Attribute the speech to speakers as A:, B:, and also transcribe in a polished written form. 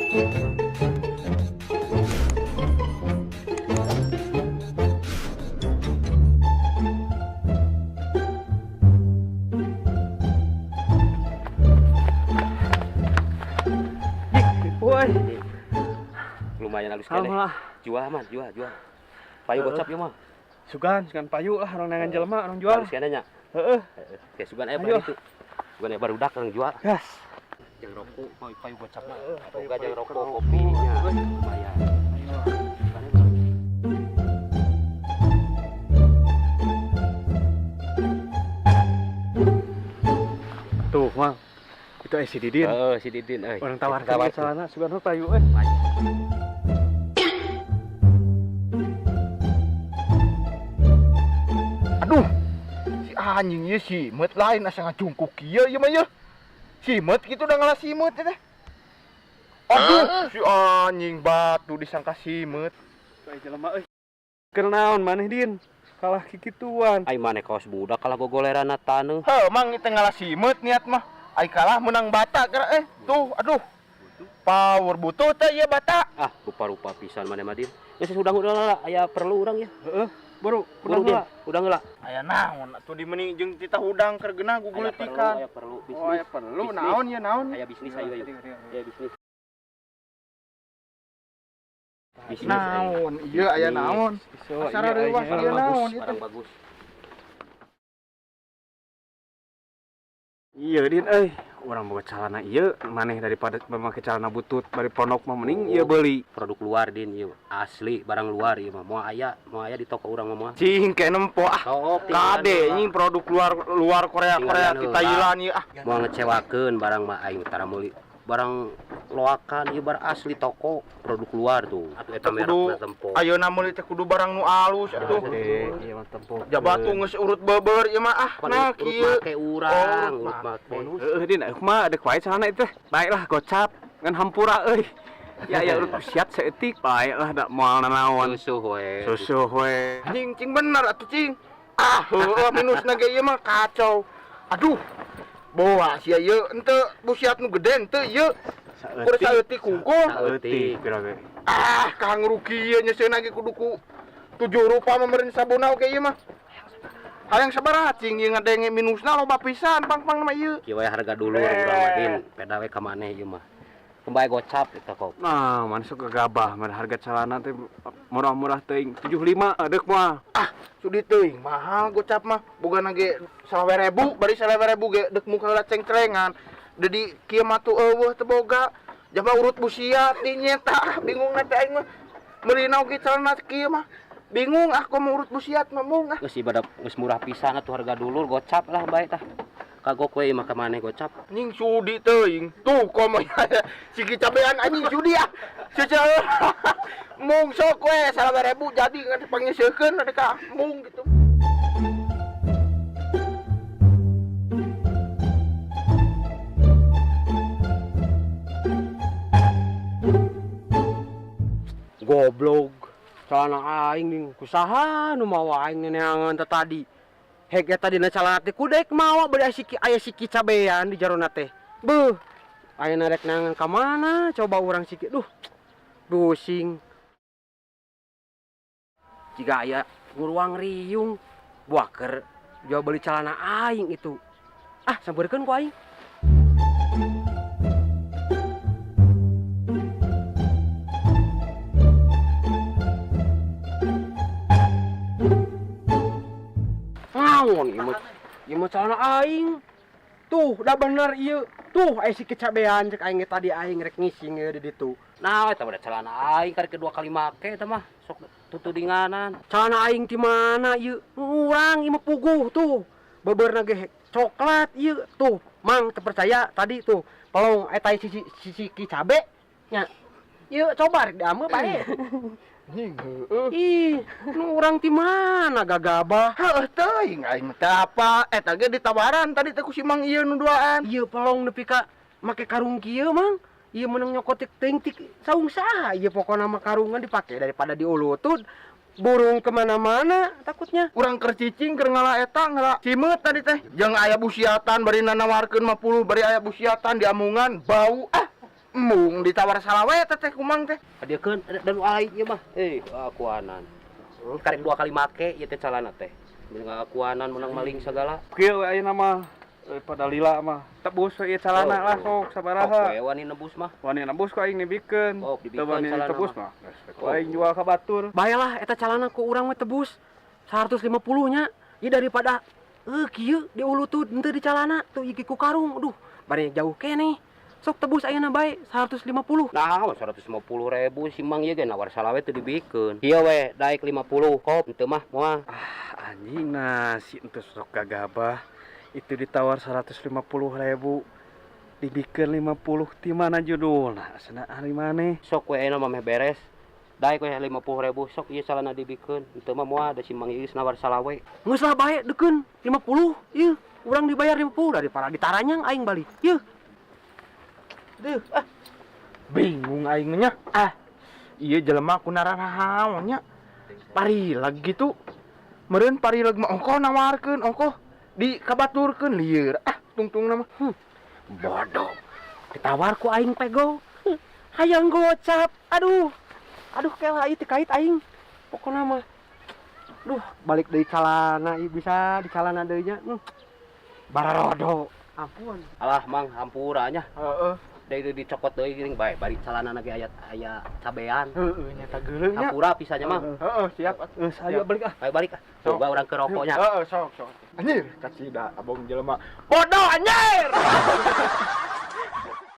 A: Woi,
B: Lumayan halus keneh.
A: alhamdulillah.
B: Jual mah, jual, jual. Payu gocap ieu mah.
A: Sugan, sugan payu lah orang nangan jelema, orang jual.
B: Halus keneh nya.
A: Heeh.
B: Heeh. Oke, sugan aya
A: Ayo.
B: itu. Sugan aya barudak orang jual.
A: Gas.
B: Jeung rokok, payu payu gocap mah. Boga jeung rokok kopi nya. Lumayan. Sugan aya barudak.
A: Tuh, Mang. Itu si Didin.
B: Heeh, si Didin euy.
A: Orang tawarkan
B: Tawar.
A: ke celana sugan mah payu euy.
B: Payu.
C: Aduh. Si anjing ieu simeut lain asa ngajungkuk kieu ieu mah ieu. Simeut kitu udah ngalah simeut teh. Aduh, si anjing batu disangka simeut.
A: Tuh aya jelema euy. Keur naon maneh Din? Kalah kikituan.
B: Ai maneh kaos budak kalah gogoleranna taneuh.
C: Heuh, mang ieu teh ngalah simeut niat mah. Ai kalah menang bata geura eh. Tuh, aduh. Power butuh teh ieu bata.
B: Ah, rupa-rupa pisan maneh mah Din. Geus hudang-hudang lah aya perlu urang ya.
A: Heeh. Baru
B: Buru
A: hudang
B: Din,
A: heula.
B: hudang heula.
C: Aya naon atuh di meni jeung titah hudang keur geunah guguletikan.
B: Aya perlu bisnis.
C: Oh, aya perlu
B: Bisnis.
C: naon ieu naon?
B: Aya bisnis ayo ayo. Aya bisnis. Bisnis.
C: Naon? Ieu aya
B: Bisnis.
C: naon?
A: Iso,
C: Asara
A: iya,
C: reuwas
A: iya.
C: ieu
B: Barang bagus,
C: naon ieu teh?
B: barang bagus.
A: Iya Din euy, urang boga calana ieu maneh daripada make calana butut bari pondok mah mending ieu beuli.
B: Produk luar Din ieu, asli barang luar ieu mah. Moal aya di toko urang mah moal.
C: Cing kayak nempo ah.
B: Sok tinggalan
C: Kade
B: heula.
C: ini produk luar luar Korea Korea
B: Tinggalan
C: di
B: heula.
C: Thailand ieu ah.
B: Moal ngecewakeun barang mah aing tara meuli. Barang loakan ieu barang asli toko produk luar tuh. Atuh eta
C: Kudu
B: merekna tempo.
C: ayeuna meuli teh kudu barang nu alus atuh.
A: Iya mah tempo.
C: Jabatu geus urut beber ieu mah ah.
B: Pan
C: Nah
B: urut
C: kieu.
B: make urang,
C: Oh,
B: urut make.
A: Heeh Din, aku mah ada wae celana itu teh. Baiklah gocap ngan hampura euy. Ya ya urut siat saeutik baiklah da moal nanaon.
B: Susuh we.
A: Susuh we.
C: Anjing cing bener atuh cing. Ah heueuh minusna ge ieu mah kacau. Aduh. Boa sia ieu henteu busiat nu gede henteu ieu. Kur saeutik kungkul.
A: Saeutik pira ge.
C: Ah, kang rugi ieu nyeuseuh ge kudu ku tujuh rupa mah meureun sabuna oge ieu mah. Hayang sabaraha cing ieu ngadenge minusna loba pisan pang-pang mah ieu.
B: Kieu we harga dulur urang mah Din, peda we ka maneh ieu mah. Kembali gocap eta kok.
A: Nah, mana sok gegabah mana harga celana teh murah-murah teuing 75 deuk mah.
C: Ah, sudi teuing mahal gocap mah. Bogana ge 20.000, bari 20.000 ge deuk muka heula cengclengan. Jadi kieu mah tuh eueuh teu boga. Jaba urut busiat di nyeta, bingung na teh aing mah. Meulina oge celana kieu mah. Bingung ah komo urut busiat mah mung ah.
B: Geus ibadah geus murah pisan atuh harga dulur gocap lah bae tah. Kagok we mah ka maneh gocap.
C: Anjing sudi teuing. Tuh komo siki cabean anjing sudi ah. Seueur. Mung sok we 20.000 jadi ngan pangiseukeun ka mung gitu.
B: Goblok. Celana aing ning kusaha nu mawa aing neneangan teh tadi. Hek eta dina celana teh kudek mawa bari aya siki cabean di jarona teh. Beuh. Ayeuna rek neangan ka mana coba urang siki duh. Pusing. Jika aya nguruang riung buaker jual beli celana aing itu. Ah, sampeurkeun ku aing. Naon ieu mah? Ieu mah celana aing. Tuh, udah bener ieu. Tuh, aya si kecabean cek aing tadi aing rek ngising ieu di ditu. Nah, eta mah celana aing karek kedua kali make eta mah. Sok tutudinganan. Celana aing ti mana ieu? Urang ieu mah puguh tuh. Beberna ge coklat ieu tuh. Mang teu percaya tadi tuh. Pelong eta sisi ki cabe nya. Ieu coba rek diameu bae.
C: Anjing heueuh.
B: Ih, nu urang ti mana gagabah?
C: Heueuh teuing aing mah teu apa. Eta ge ditawaran tadi teh ku si Mang ieu nu duaan.
B: Ieu pelong nepi ka make karung kieu Mang. Ieu meunang nyokot teuing ti saung saha ieu pokona mah karungan dipake daripada diulutud. Burung kemana-mana takutnya.
C: Urang keur cicing keur ngala eta ngala simeut tadi teh. Jeung aya busiatan bari nanawarkeun 50 bari aya busiatan diamungan bau ah. Embung ditawar salawe teh kumang teh.
B: Adiekeun dan aing ieu mah. Eh, akuanan. Karek dua kali make ieu teh calana teh. Ngakuanan menang maling segala.
A: Kieu we ayeuna mah pada lila mah. Tebus we ieu calana lah sok
B: Sok
A: sabaraha.
B: we wani nebus mah.
A: Wani nebus ku aing dibikeun.
B: Oh,
A: Teu
B: dibikeun
A: wani
B: calana
A: ditebus
B: mah.
A: mah. Geus ku aing jual ka batur.
B: Baiklah eta calana ku urang mah tebus 150 nya. Ieu daripada kieu diulutud henteu di calana tuh ieu ku karung. Aduh, bari jauh keneh. Sok tebus ayeuna bae 150. Nah, 150 ribu si Mang ieu ge nawar salawe teu dibikeun. Ieu we daek 50 kop henteu mah moal.
A: Ah, anjing nah si entus sok gagabah. Itu ditawar 150 ribu dibikeun 50 ti mana judulna cenah ari maneh.
B: Sok we ayeuna mah meh beres. Daek we 50 ribu sok ieu calana dibikeun. Henteu mah moal da si Mang ieu geus nawar salawe. Geus lah bae deukeun 50 ieu. Urang dibayar 50 daripada ditaranyang aing balik. Ieu. Duh, ah.
C: Bingung aing nya. Ah. Iya jelema ku naranahaon nya. Parilag gitu. Meureun parilag mah ongkoh nawarkeun, ongkoh dikabaturkeun lieur. Ah, tungtungna mah.
B: Bodoh. Ditawar ku aing pego. Hayang gocap. Aduh. Aduh kela ieu teh kait aing. Pokona mah. Duh, balik deui calana ieu bisa di calana deui nya. Bararodo. Ampun. Alah Mang, hampura nya.
C: Heeh.
B: Deui dicokot deui geuning bae bari calana ge aya aya cabean.
C: Heeh, nya ta geuleung nya.
B: Hampura pisannya Mang.
C: Heeh, siap atuh.
A: Geus ayo balik ah.
B: Ayo balik ah. Coba urang ke rokoknya.
C: Heeh, sok sok. Anjir, kacida abong jelema. Bodoh anjir.